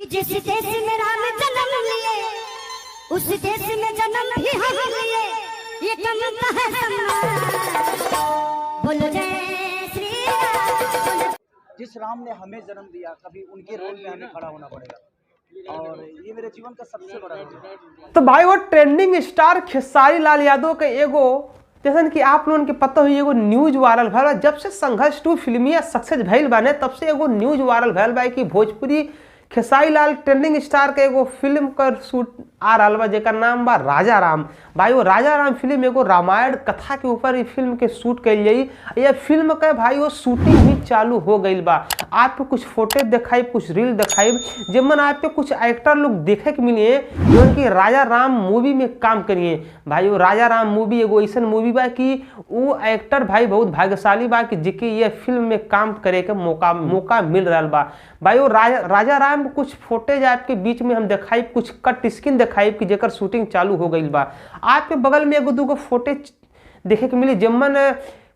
कि जिस देश में राम जन्म लिए, उस देश में जन्म भी हम लिए, ये कम का है सम्मान। बोलो जय श्री राम। जिस राम ने हमें जन्म दिया, कभी उनके रोल में हमें खड़ा होना पड़ेगा और ये मेरे जीवन का सबसे बड़ा रोल है। तो भाई वो ट्रेंडिंग स्टार खेसारी लाल यादव के एगो, जैसन कि आप लोगन के पता हुई, एगो न्यूज वायरल भइल बा। जब से संघर्ष 2 फिल्मिया सक्सेस भइल बाने, तब से एगो न्यूज वायरल भइल बा कि भोजपुरी खेसारी लाल ट्रेंडिंग स्टार के एगो फिल्म कर शूट आ रहा बा, जेकर नाम बा राजा राम। भाई वो राजा राम फिल्म एगो रामायण कथा के ऊपर ई फिल्म के शूट कइल जाई। यह फिल्म के भाई वो शूटिंग भी चालू हो गई बा। आपको कुछ फोटो दिखाई, कुछ रील दिखाई, जिमन आपके कुछ एक्टर लोग देखे के मिले जो कि राजा राम मूवी में काम करिए। भाई वो राजा राम मूवी एगो ऐसा मूवी बा कि वो एक्टर भाई बहुत भाग्यशाली बा कि जिके ये फिल्म में काम करे के मौका मौका मिल रहा बा। भाई वो राजा राम कुछ फोटेज आपके बीच में हम दिखाई, कुछ कट स्क्रीन दिखाई कि जेकर शूटिंग चालू हो गई बा। आपके बगल में एगो दूगो फोटेज देखे के मिली जिमन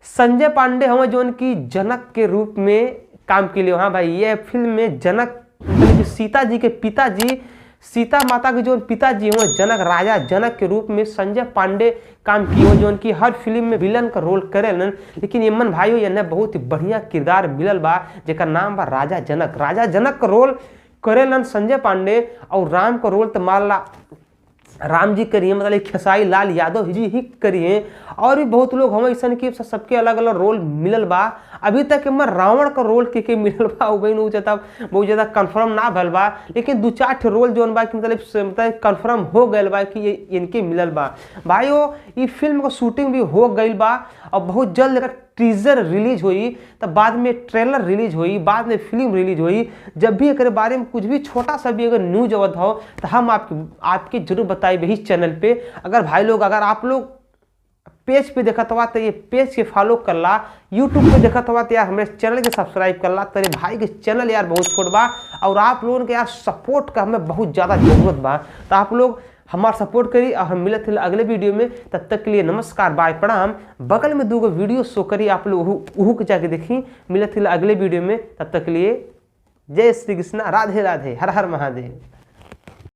संजय पांडे हमें जो की जनक के रूप में काम के लिए। हाँ भाई ये फिल्म में जनक मतलब कि सीता जी के पिताजी, सीता माता के जो पिताजी हुए जनक, राजा जनक के रूप में संजय पांडे काम किए, जो कि हर फिल्म में विलन का रोल करेलन। लेकिन यमन भाई हो ये बहुत ही बढ़िया किरदार मिलल बा जेकर नाम बा राजा जनक। राजा जनक का रोल करेलन संजय पांडे और राम का रोल तो मान ला राम जी करिए, मतलब खेसारी लाल यादव जी ही करिए। और भी बहुत लोग हमें ऐसा कि सबके अलग अलग रोल मिलल बा। अभी तक एमर रावण का रोल के मिलल बा वो ज़्यादा बहुत ज़्यादा कन्फर्म ना भल बा, लेकिन दो चार ठे रोल जोन बा कि मतलब कन्फर्म हो गए बा कि ये इनके मिलल बा। भाई वो ये फिल्म का शूटिंग भी हो गई बा और बहुत जल्द एकर टीजर रिलीज हुई, तब बाद में ट्रेलर रिलीज हुई, बाद में फिल्म रिलीज हुई। जब भी एक बारे में कुछ भी छोटा सा भी अगर न्यूज आवत हो तो हम आपके जरूर बताए वही चैनल पे। अगर भाई लोग अगर आप लोग पेज पे देखत हुआ तो ये पेज के फॉलो करला, यूट्यूब पे देखत हुआ तो यार हमारे चैनल के सब्सक्राइब करला। तेरे भाई के चैनल यार बहुत छोट बा और आप लोगों के यार सपोर्ट का हमें बहुत ज़्यादा जरूरत बा, तो आप लोग हमारा सपोर्ट करी और हम मिलत हैं अगले वीडियो में। तब तक के लिए नमस्कार, बाय, प्रणाम। बगल में दूगो वीडियो शो करी, आप लोग उहू के जाके देखी। मिलत हैं अगले वीडियो में, तब तक के लिए जय श्री कृष्णा, राधे राधे, हर हर महादेव।